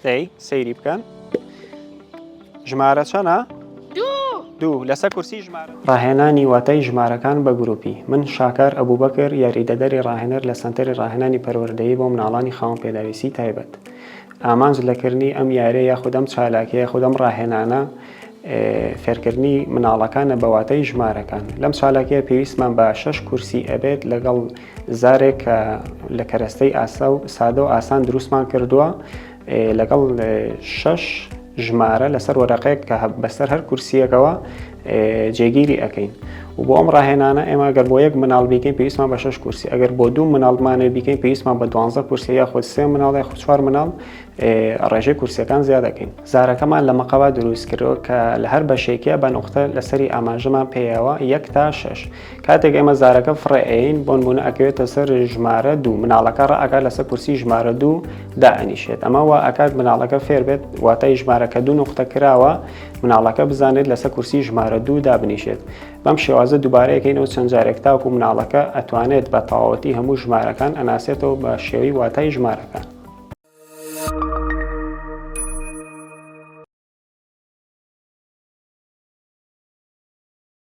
دەی سەیری بکەن ژمارە چەنە؟ دوو لەسەر کورسی ژمارە. ڕاهێنانی واتای ژمارەکان بە گروپی. من شاکار ئەبوبەکر یاریدەدەری ڕاهێنەر لە سەنتەری ڕاهێنانی پەروەردەیی بۆ مناڵانی خاوەن پێداویستی تایبەت. ئامانج لە کردنی ئەم یاریە یاخود ئەم چالاکیە یاخود ئەم ڕاهێنانە فێرکردنی مناڵەکانە بە واتای ژمارەکان. لەم چالاکیە پێویستمان بە شەش کورسی ئەبێت لەگەڵ زارێک کە لە کەرەستەی ئاسا و سادە و ئاسان دروستمان کردووە لەگەڵ شەش ژمارە لەسەر وەرەقەیەک کە بەسەر هەر کورسیەکەوە جێگیری ئەەکەین و بۆ ئەم ڕاهێنانە ئێمە گەر بۆ یەک مناڵ بیکەین پێویستمان بە شەش کورسی ئەگەر بۆ دوو مناڵمانێ بیکەین پێویستمان بە دوانزە کورسی یاخود سێ مناڵ یاخود چوار مناڵ ڕێژەی کورسیەکان زیاد دەکەین. زارەکەمان لە مەقەوا دروست کردوە کە لە هەر بەشێکیا بە نوقتە لەسەری ئاماژەمان پێیەوە یەک تا شەش کاتێک ئێمە زارەکە فڕێ ئەیەین بۆنمونە ئەکەوێتە سەر ژمارە دوو مناڵەکە ڕائەکات لەسەر کورسی ژمارە دوو دائەنیشێت ئەمە وا ئەکات مناڵەکە فێر بێت واتای ژمارە کە دوو نوقتە کراوە مناڵەکە بزانێت لەسەر کورسی ژمارە دوو دابنیشێت بەم شێوازە دووبارە یەکەینەوە چەند جارێک تاکو مناڵەکە ئەتوانێت بە تەواوەتی هەموو ژمارەکان ئەناسێتەوە بە شێوەی واتای ژمارەکان.